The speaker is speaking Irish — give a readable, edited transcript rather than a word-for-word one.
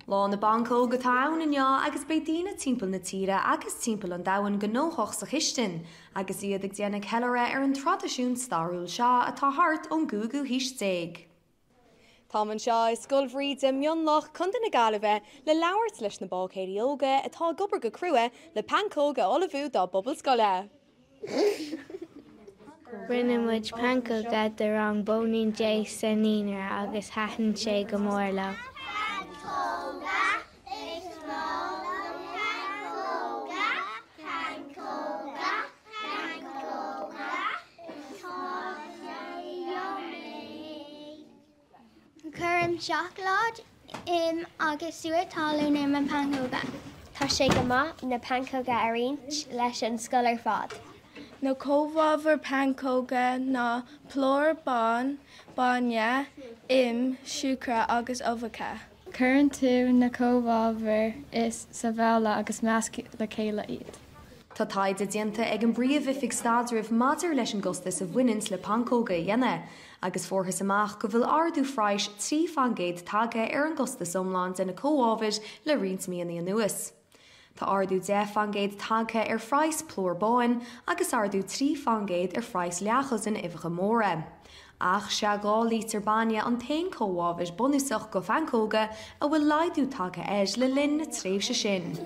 Lá na bPancóg atá ann inniu agus beidh daoine timpeall na tíre agus timpeall an domhain gnóthach sa chistin agus iad ag déanamh ceiliúradh ar an traidisiún stairiúil seo atá thart ón gcúigiú haois déag. Táim anseo i Scoil Bhríde, Mionlach, Co. na Gaillimhe le labhairt leis na báicéirí óga atá ag obair go crua le pancóga a ullmhú dá bpobal scoile. Rinne muid pancóga do rang Bóinín J sa naíonra agus thaitin sé go mór leo. Pancóga, is maith liom pancóga, pancóga, pancóga, tá sé yummy. Cuirim seacláid, im agus siúcra talún ar mo pancóga. Tá sé go maith na pancóga a roinnt leis an scoil ar fad. Na comhábhair pancóga ná plúr bán, bainne, im, siúcra agus uibheacha. Cuireann tú na comhábhair is sa bhabhla agus measc le chéile iad. Tá taighde déanta ag an bPríomh-Oifig Staidrimh maidir leis an gcostas a bhaineanns le pancóga a dhéanamh agus fuarthas amach go bhfuil ardú phraghais 3 fan gcéad tagtha ar an gcostas iomlán de na comhábhair le roinnt míonna anuas. Tá ardú 10 fan gcéad tagtha ar phraghas plúr báin agus ardú 3 fan gcéad ar phraghas leathdhosaen uibheacha móra. Ach sea 2 lítear bainne an t-aon comhábhar bunúsach go phancóga a bhfuil laghdú tagtha air le linn na tréimhse sin.